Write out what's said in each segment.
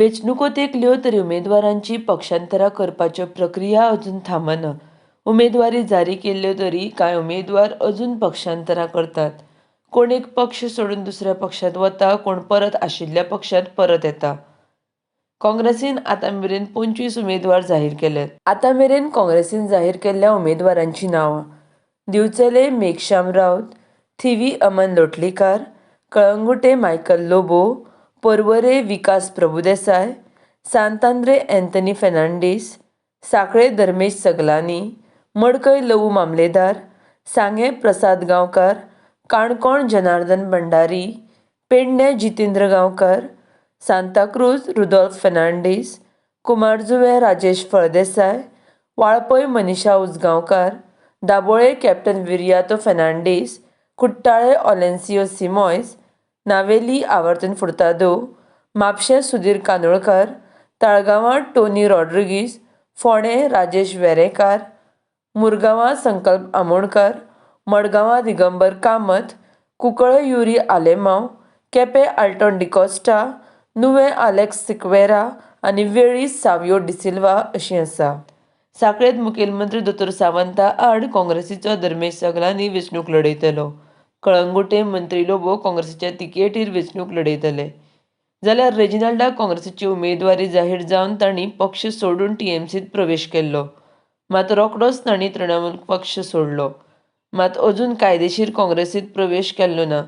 वेंचणुको तेंकल्यो तरी उमेदवारांची पक्षांतरां करपाच्यो प्रक्रिया अजून थांबना. उमेदवारी जारी केल्ल्यो तरी कांय उमेदवार अजून पक्षांतरां करतात. कोण एक पक्ष सोडून दुसऱ्या पक्षांत वता, कोण परत आशिल्ल्या पक्षांत परत येता. काँग्रेसीन आतां मेरेन 25 उमेदवार जाहीर केल्यात. आतां मेरेन काँग्रेसीन जाहीर केल्ल्या उमेदवारांचीं नांवां: दिवचले मेघश्याम राऊत, थिवी अमन लोटलीकार, कळंगूटे मायकल लोबो, पर्वरे विकास प्रभुदेसाय, सांत आंद्रे अँथनी फर्नांडीस, सांखळे धर्मेश सगलानी, मडकय लवू मामलेदार, सांगें प्रसाद गांवकार, काणकोण जनार्दन भंडारी, पेडणें जितेंद्र गांवकार, सांताक्रूझ रुदोल्फ फर्नांडीस, कुमारजुंवें राजेश फळदेसाय, वाळपय मनिषा उजगांवकार, दाबोळे कॅप्टन विरियातो फर्नांडीस, कुट्टाळे ऑलेन्सियो सिमॉयस, नावेली आवर्तन फुर्तादो, म्हापशें सुधीर कानोळकार, ताळगांवां टोनी रॉड्रिगीस, फोंडें राजेश वेरेंकार, मुरगांवां संकल्प आमोणकार, मडगांवां दिगंबर कामत, कुंकळे युरी आलेमांव, केपें आल्टॉन डिकॉस्टा, नुवें आलेक्स सिक्वेरा आनी वेळ्ळी सावियो डिसिल्वा अशीं आसा. सांखळेंत मुखेलमंत्री दोतोर सावंता आड काँग्रेसीचो धर्मेश सगलानी वेंचणूक लढयतलो. कळंगूटे मंत्री लोबो काँग्रेसीच्या तिकेटीर वेंचणूक लढयतले. जाल्यार रेजिनाल्डाक काँग्रेसीची उमेदवारी जाहीर जावन तांणी पक्ष सोडून टीएमसींत प्रवेश केल्लो. मात रोखडोच तांणी तृणमूल पक्ष सोडलो. मात अजून कायदेशीर काँग्रेसींत प्रवेश केल्लो ना.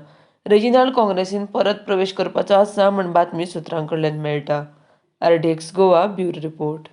रेजिनाल्ड काँग्रेसींत परत प्रवेश करपाचो आसा म्हूण बातमी सुत्रां कडल्यान मेळटा. RDX Goa bureau report.